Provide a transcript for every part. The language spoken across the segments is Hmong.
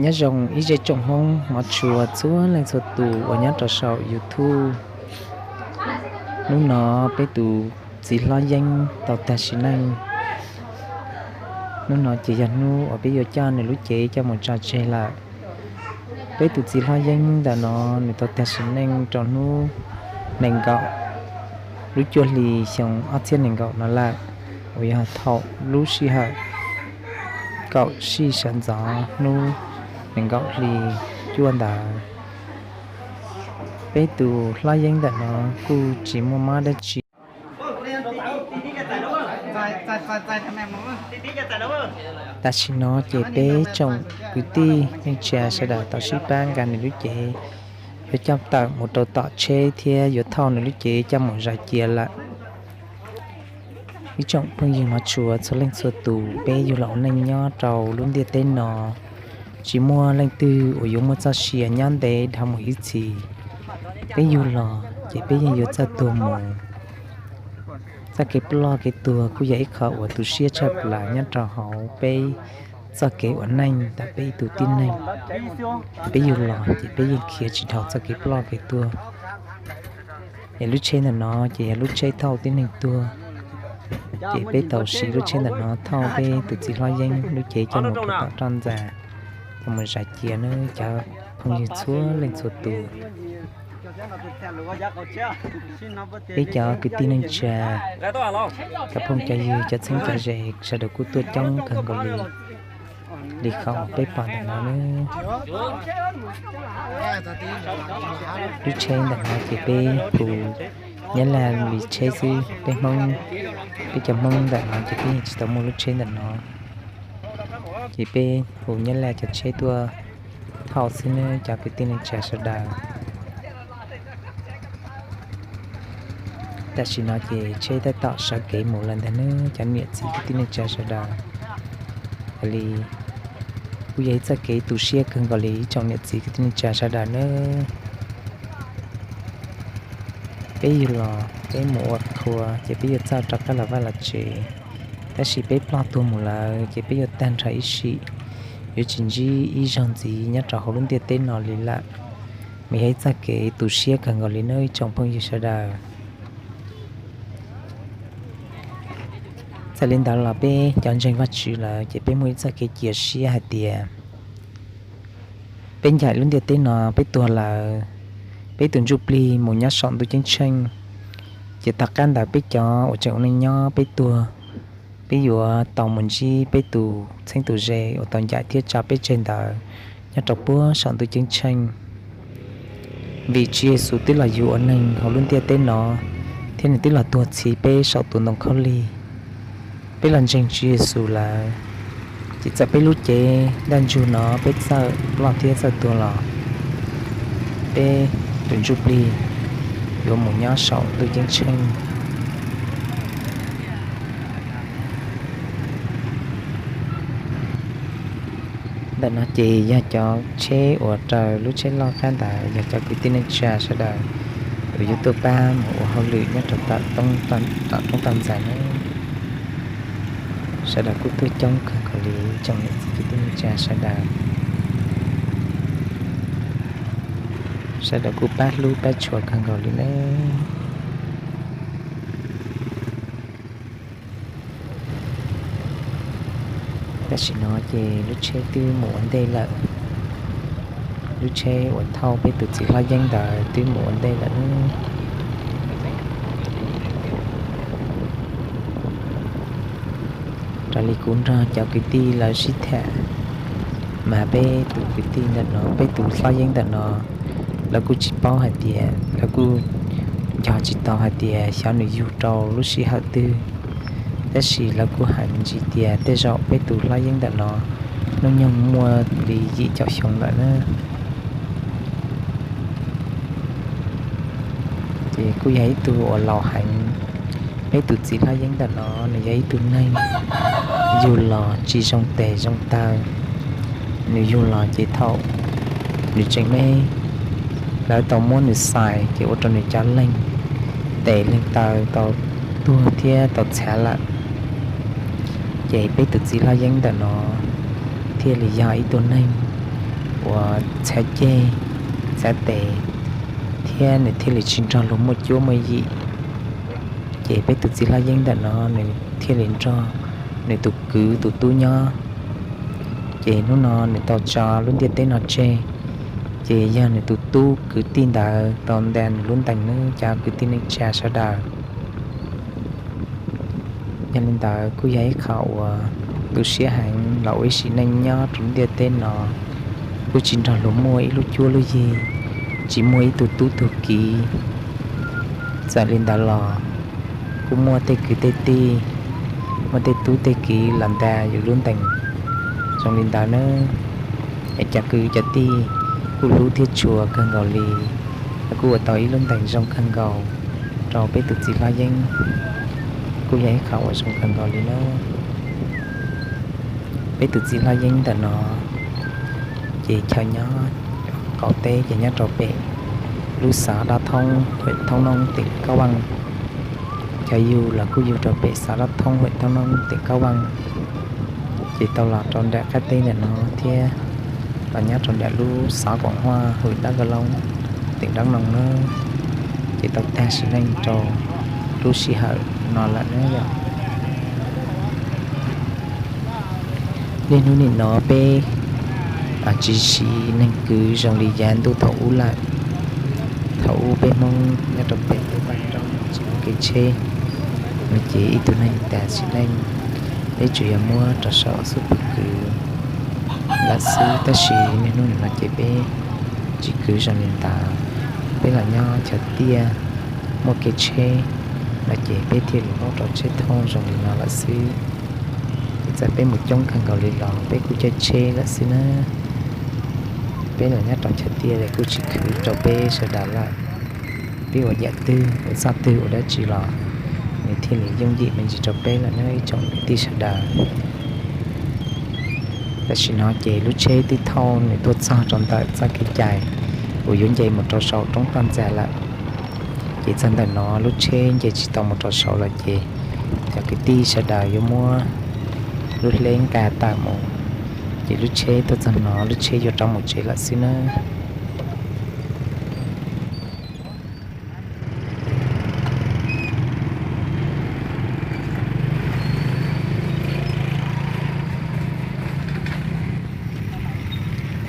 Nyob zoo ib zej tsoom Hmoob hmov tshua txhua leej txhua tus uas nyob rau saum YouTube. Hnub no peb tus txiv hlob Yeeb tau tag sim neej. Hnub no ces yog hnub uas peb yuav coj nws lub cev coj mus tso tseg lawm. Peb tus txiv hlob Yeeb ntawm no nws tau tag sim neej rau hnub nees nkaum lub cuaj hli xyoo ob txhiab nees nkaum no lawm, uas yog thaum lub sij hawm kaum sij sawv ntxov hnub nees nkaum hli cuaj ntawd. Peb tus hlob Yeeb ntawm no kuj tsis muaj mob dab tsi. Tam sim no ces peb tsoom kwv tij neej tsa sawv daws tau sib pab nqa nws lub cev yuav coj tawm mus rau tom tsheb thiab yuav thauj nws lub cev coj mus zais cia lawm. Ib tsoom phooj ywg hmov tshua txhua leej txhua tus, peb yug los ua neej nyob rau lub ntiaj teb no, tsis muaj leej twg uas yuav muaj txoj sia nyob ntev dhau mus ib txhis. Peb yug los ces peb yeej yuav txawj tuag mus. Txoj kev ploj kev tuag kuj yog ib qho uas tu siab tshaj plaws nyob rau hauv peb txoj kev ua neej ntawm peb ib tug tib neeg. Peb yug los ces peb yeej khiav tsis dhau txoj kev ploj kev tuag. Es lub tsheb ntawm no ces yog lub tsheb thauj tib neeg tuag. Ces peb tau siv lub tsheb ntawm no thauj peb tus txiv hlob Yeeb lub cev coj mus rau tom roj ntxa, coj mus zais cia nawb cov phooj ywg txhua leej txhua tus. Peb cov kwv tij neej tsa, cov phooj cov ywg, cov txheeb cov ze sawv daws kuj tuaj coob kawg nkaus li. Li qhov uas peb pom ntawm no nawb, lub tsheb ntawm no ces peb hu Nyab Laj li tsheb xwb, peb Hmoob, peb cov Hmoob ntawm no ces peb yeej tsis tau muaj lub tsheb ntawm no. Ces peb hu Nyab Laj cov tsheb tuaj thauj xwb nawb cov kwv tij neej tsa sawv daws. Tam sim no ces tsheb tab tom sawv kev mus lawm ntag nawb cov niam txiv kwv tij neej tsa sawv daws. Yog li kuj yog ib txoj kev tu siab kawg nkaus li ib tsoom niam txiv kwv tij neej tsa sawv daws nawb. Peb yug los peb mus ua qhua ces peb yuav txawj rov qab los vaj los tsev, tab sis peb ploj tuag mus lawm ces peb yuav tag nrho ib sim, yuav tsis ntsib ib zaug ntxiv nyob rau hauv lub ntiaj teb no li lawm. Mas yog ib txoj kev tu siab kawg nkaus li nawb ib tsoom phooj ywg sawv daws. Txawm li ntawd los peb cov ntseeg Vajtswv lawm ces peb muaj ib txoj kev cia siab hais tias peb ncaim lub ntiaj teb no peb tuag lawm, peb tus ntsuj plig mus nyob saum ntuj ceeb tsheej, ces tom qab ntawd peb cov uas tseem ua neej nyob peb tuag, peb yuav tau mus ntsib peb tus txheeb tus ze uas tau ncaim thiab tso peb tseg ntawd nyob rau puag saum ntuj ceeb tsheej. Vim Tswv Yexus twb los yug ua neeg hauv lub ntiaj teb no, thiab nws twb los tuag txhiv peb saum tus ntoo khaub lig. Peb los ntseeg Tswv Yexus lawm, ces txawm peb lub cev ntaj ntsug no peb txawj ploj thiab txawj tuag los, peb tus ntsuj plig yuav mus nyob saum ntuj ceeb tsheej. Ntawm no ces yog cov tsheb uas raws lub tsheb loj qab ntawd yog cov kwv tij neej tsa sawv daws uas yuav tuaj pab mus ua hauj lwm nyob rau tom roob tom ntxas na. Sawv daws kuj tuaj coob kawg nkaus li tsoom niam txiv kwv tij neej tsa sawv daws. Sawv daws kuj pab hlub pab tshua kawg nkaus li nawb. Tam sim no ces lub tsheb twb mus ua ntej lawm. Lub tsheb uas thauj peb tus txiv hlob Yeeb ntawd twb mus ua ntej lawm. Raws li kuv nrog cov kwv tij lawv sib tham, mas peb tus kwv tij ntawm no, peb tus hlob Yeeb ntawm no, lawv kuj tsis paub hais tias, lawv kuj nco tsis tau hais tias xyov nws yug rau lub sij hawm twg, tab sis lawv kuj hais me ntsis tias tej zaum peb tus hlob Yeeb ntawm no hnub nyoog muaj li yim caum xyoo lawm na. Ces kuj yog ib tug uas laus heev. Peb tus txiv hlob Yeeb ntawm no nws yog ib tug neeg yug los tsis zoo tes zoo taw. Nws yug los ces thaum nws tseem me, lawv tau muab nws xais ces ua rau nws cov leeg tes leeg taw tau tuag thiab tau txhav lawm. Ces peb tus txiv Hlob Yeeb ntawm no thiaj li yog ib tug neeg uas txhav ceg txhav tes, thiab nws thiaj li tsis nrog luag muaj cuab muaj yim. Ces peb tus txiv Hlob Yeeb ntawm no nws thiaj li nrog nws tus kwv tus tub nyob. Ces hnub no nws tau tso lub ntiaj teb no tseg, ces yog nws tus tub kwv tij ntawd tau nta nws lub ntees nawb cov kwv tij neej tsa sawv daws. Yog li ntawd kuj yog ib qho uas tu siab heev los ua ib sim neej nyob rau lub ntiaj teb no, kuj tsis nrog luag muaj ib lub cuab lub yig. Tsis muaj ib tug tub tug kiv. Txawm li ntawd los kuj muaj tej kwv tej tij, muaj tej tub tej kiv los nta yus lub ntees zoo li ntawd nawb. Es cov kwv cov tij kuj hlub thiab tshua kawg nkaus li, kuj ua tau ib lub ntees zoo kawg nkaus rau peb tus txiv Hlob Yeeb. Kuj yog ib qho uas zoo kawg nkaus li nawb. Peb tus txiv Hlob Yeeb ntawm no ces chaw nyob qaum teb ces nyob rau pem lub xav Dab Thoob, hawm Thoob Noob, teem Kaub Vaj. Chaw yug los kuj yug rau pem xav Dab Thoob, hawm Thoob Noob, teem Kaub Vaj. Ces tau los rau nram qab teb ntawm no thiab los nyob rau nram lub xav Koom Huaj, hawm Dab Ka Loob, teem Dab Noo nawb. Ces tau tag sim neej rau lub sij hawm no lawm nawb yom. Niaj hnub nim no peb tsis siv neeg kwv zoo li yav ntuj thaum ub lawm. Thaum ub peb Hmoob nyob rau pem tej vaj roob tsis muaj kev tsheb no ces ib tug neeg tas sim neej peb tsuas yog muab rau saum xub pwg kwv lawm xwb, tab sis niaj hnub nim no ces peb tsis kwv zoo li ntawd. Peb los nyob chaw tiaj muaj kev tsheb no ces peb thiaj li muab rau tsheb thauj zoo li no lawm xwb. Ces txawm peb mus coob kawg nkaus li los peb kuj caij tsheb lawm xwb na. Peb los nyob rau chaw tiaj li kuj tsis khwv rau peb sawv daws lawm. Peb ua yam twg ua txoj twg ua dab tsi los nws thiaj li yooj yim me ntsis rau peb lawm nawb ib tsoom kwv tij sawv daws. Tam sim no ces lub tsheb twb thauj nws tuaj txog rau ntawm txoj kev cai uas yuav nce mus rau saum roob Toj Ntxas lawm. Ces txog ntawm no lub tsheb nce tsis tau mus rau saud lawm ces cov kwv tij sawv daws yuav muab lub hleb nqa tawm mus. Ces lub tsheb tuaj txog no lub tsheb yuav rov mus tsev lawm xwb nawb.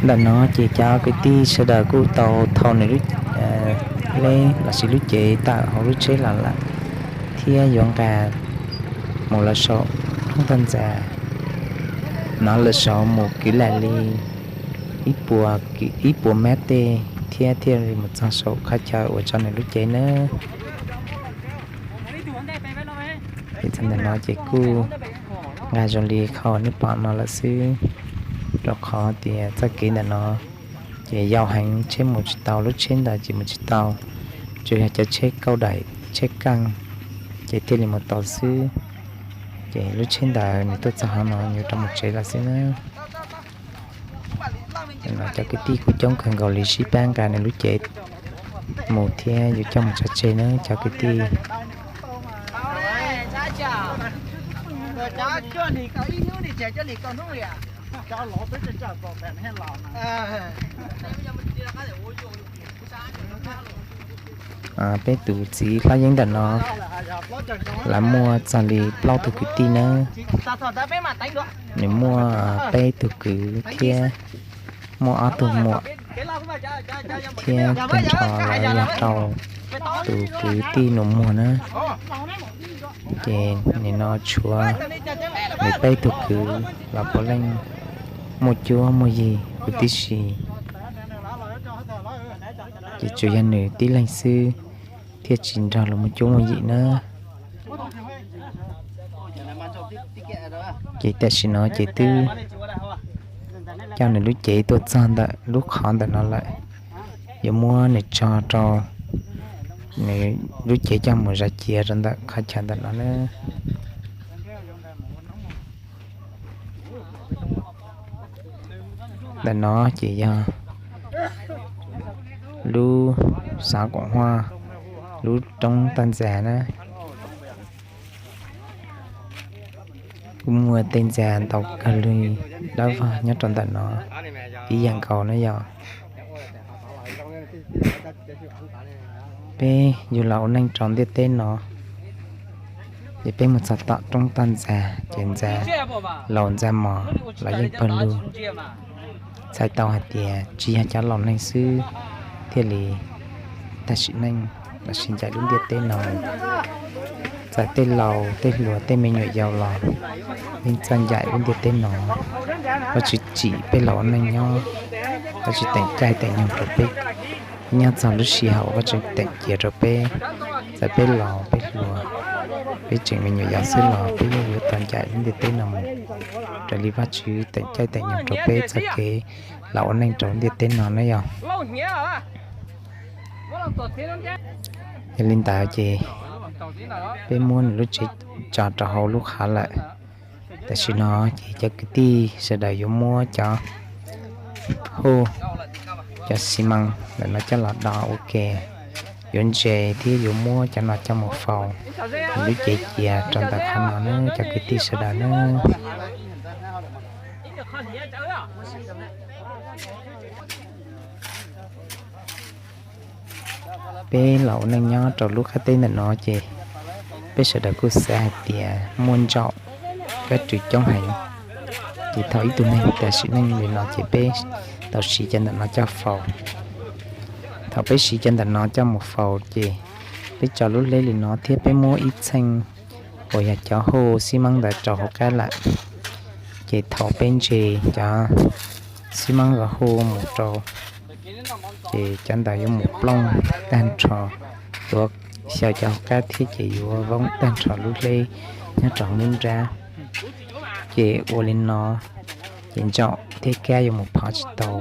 Ntawm no ces cov kwv tij sawv daws kuj tau thau nws lub hleb lossis lub cev tawm hauv lub tsheb los lawm, thiab yuav nqa mus lawm saum roob Toj Ntxas no lawm saud mus kwv lam li ib puas, ib puas mev tej thiab thiaj li mus txog saum qhov chaw uas tso nws lub cev nawb. Ces txog ntawm no ces kuj nqa zoo li qhov nej pom no lawm xwb, rau qhov tias txoj kev ntawm no ces yau heev, tsheb mus tsis tau, lub tsheb ntawd ces mus tsis tau, tsuas yog cov tsheb kauj daim tsheb keej ces thiaj li mus tau xwb. Ces lub tsheb ntawd nws tuaj txog hauv no yuav rov mus tsev lawm xwb nawb. Cov kwv tij kuj coob kawg nkaus li sib pab nqa nws lub cev mus thiab yuav coj mus tso tseg nawb cov kwv tij. Peb tus txiv Hlob Yeeb ntawm no lawv muaj txog li plaub tug kwv tij nawb. Nws muaj peb tug kwv thiab muaj ob tug muam thiab tag nrho lawv yog rau tus kwv tij nus muag na. Ces nim no tshuav nws peb tug kwv los puav leej muaj cuab muaj yig huv tib si. Ces tsuas yog nws tib leeg xwb thiaj tsis nrog luag muaj cuab muaj yim na. Ces tam sim no ces twb coj nws lub cev tuaj txog ntawm lub qhov ntawm no lawm. Yuav muab nws tso rau nws lub cev coj mus zov cia rau ntawm qhov chaw ntawm no na. Ntawm no ces yog lub xav Koom Huaj, lub roob Toj Ntxas na. Kuj muaj tej ntxa ntau kawg li, dawb vog nyob rau ntawm no ib yam nkaus na yom. Peb yug los ua neej rau ntiaj teb no, ces peb mus txog tom roob toj ntxa, ces ntxa laus ntxa mos los yeej pawg lug. Txhais tau hais tias tsis yog cov laus neeg xwb thiaj li tag sim neej los sis ncaim lub ntiaj teb no. Txawm tej laus tej hluas tej me nyuam yaus los yeej txawj ncaim lub ntiaj teb no. Vajtswv tsim peb los ua neej nyob, Vajtswv teem caij teem nyoog rau peb. Nyob txog lub sij hawm Vajtswv teem cia rau peb, txawm peb laus peb hluas, peb tseem me nyuam yaus xwb los peb yeej yuav tau ncaim lub ntiaj teb no mus, raws li Vajtswv teem caij teem nyoog rau peb txoj kev los ua neej rau lub ntiaj teb no na yog. Yog li ntawd ces peb muab nws lub tsev tso rau hauv lub qhov lawm. Tam sim no ces cov kwv tij sawv daws yuav muab cov huj, cov xi mas ntawm no coj los do ua ke, yuav ntse thiab yuav muab cov no coj mus faus nws lub cev cia rau ntawm qhov no na cov kwv tij sawv daws na. Peb los ua neej nyob rau lub qab teb ntawm no ces peb sawv daws kuj xav hais tias muaj ntsaum kab rwg coob heev. Ces thaum ib tug neeg tas sim neej li no ces peb tau siv cov ntawm no coj faus. Thaum peb siv cov ntawm no coj mus faus ces peb tso lub hleb li no thiab peb muab ib txheej uas yog cov huj xib meeb ntawd rau hauv qab lawm. Ces thaum peb ntse cov xib meeb uas huj mus rau, ces cov ntawd yuav mus plooj tag nrho, yuav xyaw cov hauv qab thiab ces yuav voob tag nrho lub hleb nyob rau hauv lub nrab. Ces ua li no ces ntsaum thiab kab yuav mus phov tsis tau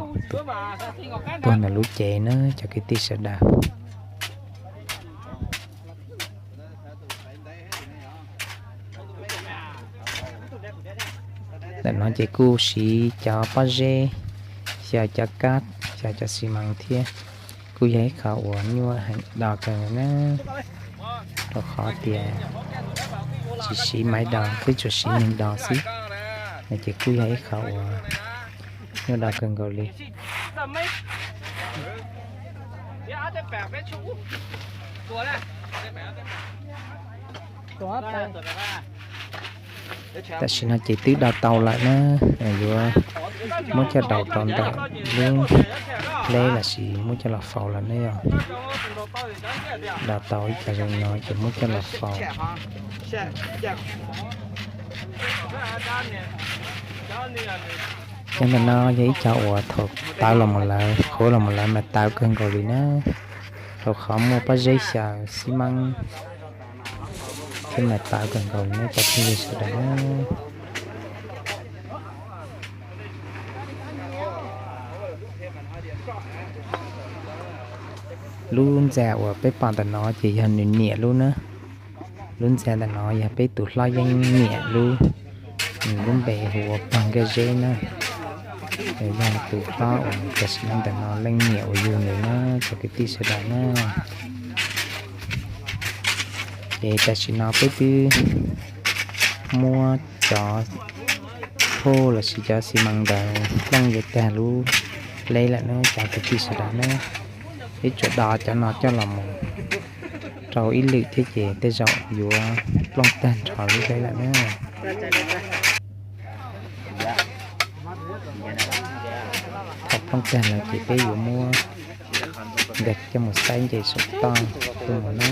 tuag ntawm lub cev na cov kwv tij sawv daws. Ntawm no ces kuj siv cov pob zeb xyaw cov kab, xyaw cov xi mas thiab. Kuj yog ib qho uas nyuaj heev do kawg na, rau qhov tias tsis siv maiv do, twb tsuas siv neeg do xwb. No ces kuj yog ib qho uas nyuaj do kawg nkaus li. Tam sim no ces twb do tau lawm na, yuav muab coj daus rau ntawm lub hleb lossis muab coj los faus lawm na yog. Do tau ib co zoo no ces muab coj los faus. Cov ntawm no yog ib co uas thaum tawv los mus lawm, qhuav los mus lawm mas tawv kawg nkaus li na, rau qhov muaj pob zeb xyaw xib meeb thiab mas tawv kawg nkaus li na cov phooj ywg sawv daws na. Lub ntxa uas peb pom ntawm no ces yog nws niam lub na. Lub ntxa ntawm no yog peb tus hlob yeeb niam lub, nws lub npe hu ua Pog Nkaj Zeb na. Yog tus hlob uas tam sim no ntawm no leej niam uas yug nws na cov kwv tij sawv daws na. Ces tam sim no peb twb muab cov huj lossis cov xi mas ntawd plooj yuav tag lub hleb lawm na cov kwv tij sawv daws na. Peb tsuas do cov no coj los mus rau ib lwm thiab ces tej zaum yuav plooj tag nrho lub hleb lawm na. Thaum plooj tag lawm ces peb yuav muab nkag coj mus saib nce saum toj tuaj mus na.